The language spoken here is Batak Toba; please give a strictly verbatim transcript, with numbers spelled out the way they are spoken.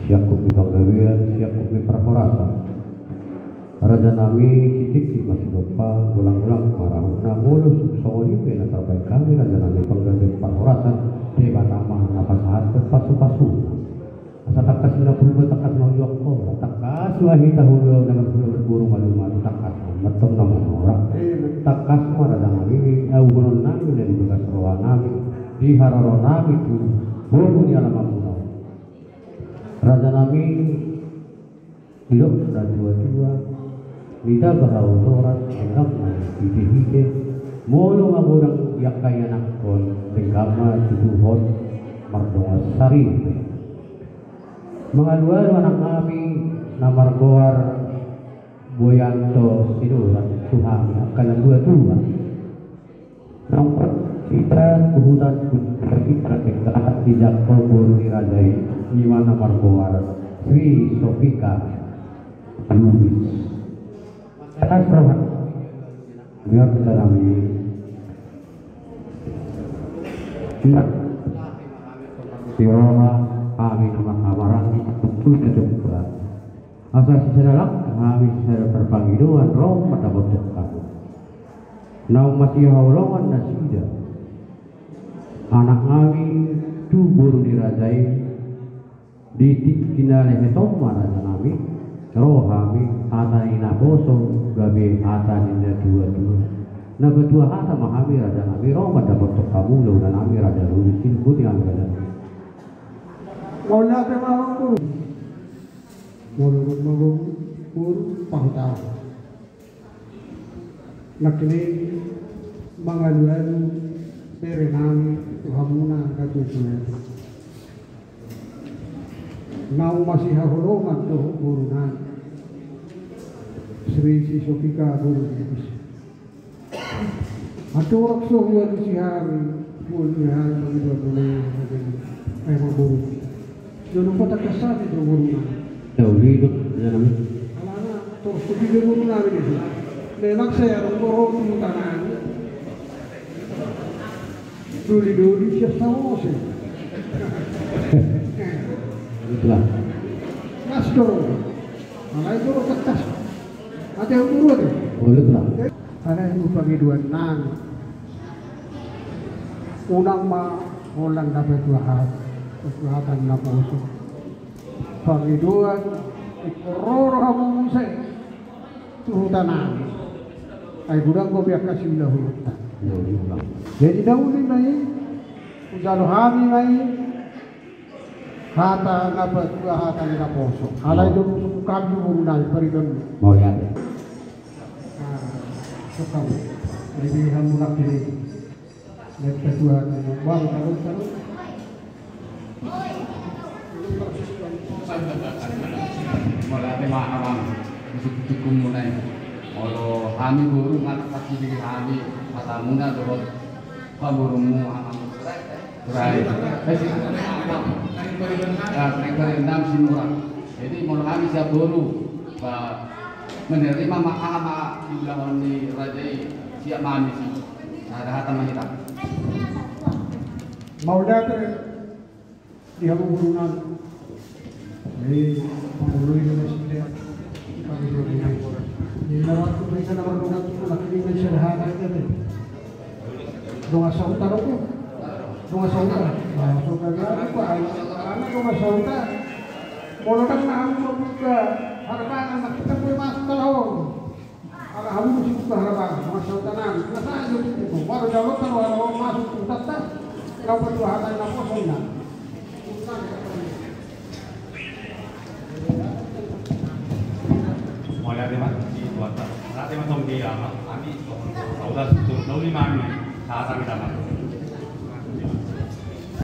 Siangkup ni panggabean, siangkup ni parhorasan. Raja nami, sitingki ma sinompa, golang-golang ma rauhutna. Molo songon i pe na tarbahen hami, raja nami, panggabean parhorasan, Debata ma na pasahat pasu-pasu. Asa tangkas ma purba, tangkas ma uju Angkola, tangkas ma hita hulahula na marboru, malua ma tu tangkas ma antong na mamora. Tangkas ma, raja nami, auhonon nami na di bagas roha nami, di haroro nami tu boru ni alamanmuna on. Raja nami, didok natua-tua, mida baha otoran, denggan ma hite-hite. Molo magodang di angka ianakhon, denggan ma tutu hot mardongan saripe. Mangalualu anak nami na margoar Boyanto Sinurat tu hami angka na tua-tua. Naung hita tu huta, tu huta kita, kita dijangkon boru ni raja i, ima na margoar Sri Sofika Lubis. Atas roha, biar kita nami. Tidak. Di roha kami nama kamarang di kumpul kedua. Asa sisada langkah hami, sisada parpangidoan, ro mandapothon hamu. Naung masihaholongan nasida anak nami tu boru ni raja i, di tingki na lehet on ma, raja nami, ro hami, hata ni naposo gabe hata ni natua-tua. Na patua hata ma hami, raja nami, ro mandapothon hamu, ulaon nami, raja nami, silihut hami, raja nami. Mauliate ma, amang boru. Molo dung magogo boru, pahutaon. Nangkining mangalualu bere nami tu hamuna na tua-tua i. Naung masihaholongan dohot boru nami, Sri Sisopika boru Lubis. Andorang so hualusi hami, hualusi hami, bagi dua puluh, bagi, eh, boru. Jangan lupa tangkas hami tu boru nami. Ya, uli itu, ya, nami. Alana, torus tu boru nami itu. Memang saya orang boru tu tanah. Duli-duli siap sama sih. Itulah. Mas doro. Alai doro tangkas. Ate umur ate. Boleh lah. Alai umur pangidoan nami. Unang ma holan na patua hata, patua hata na poso. Pangidoan, ingkon ro hamu muse tu huta nami. Ai godang dope angka siulahononta. Jadi na uli ma i, hujalo hami ma i, hata na patua, hata na poso. Alai do bukan di boru nami, pariban. Mauliate. Ah, sokam. Jadi hamu laki ni. Lepta Tuhan, bang, taruh, taruh. Mauliate ma, amang, di suksukumuna i. Molo hami boru, nunga tangkas dilehon hami hatamuna dohot pamoruonmu, amang. Turai. Eh, si, amang. Ah, Turai Endang Sinurat. Jadi molo hami siap boru, ba, menerima ma aha ma diulahon ni raja i, siap ma hami, si. Sada hata ma hita. Mauliate di hamu boru nami. Jadi, mangoloi do nasida. Kami dua boru. Jadi, na waktu bisa na mardongan tu, laki ni bisa dah hata aja deh. Dongan sahuta do. Dongan sahuta. Nah, sahuta dia apa? Ayo, karena dongan sahuta. Molo ndang na hamu mambuka harbangan, na kita boleh masuk ke laut. Ala hamu do sibuka harbangan, dongan sahuta nami. Na sae do tutu. Baru jalo taro ala masuk tu tata. Lalu patua hata na poso na. Mauliate ma di Tuhanta. Mauliate ma tong di amang, hami songon sahuta, na uli ma hami, sahat hami damang.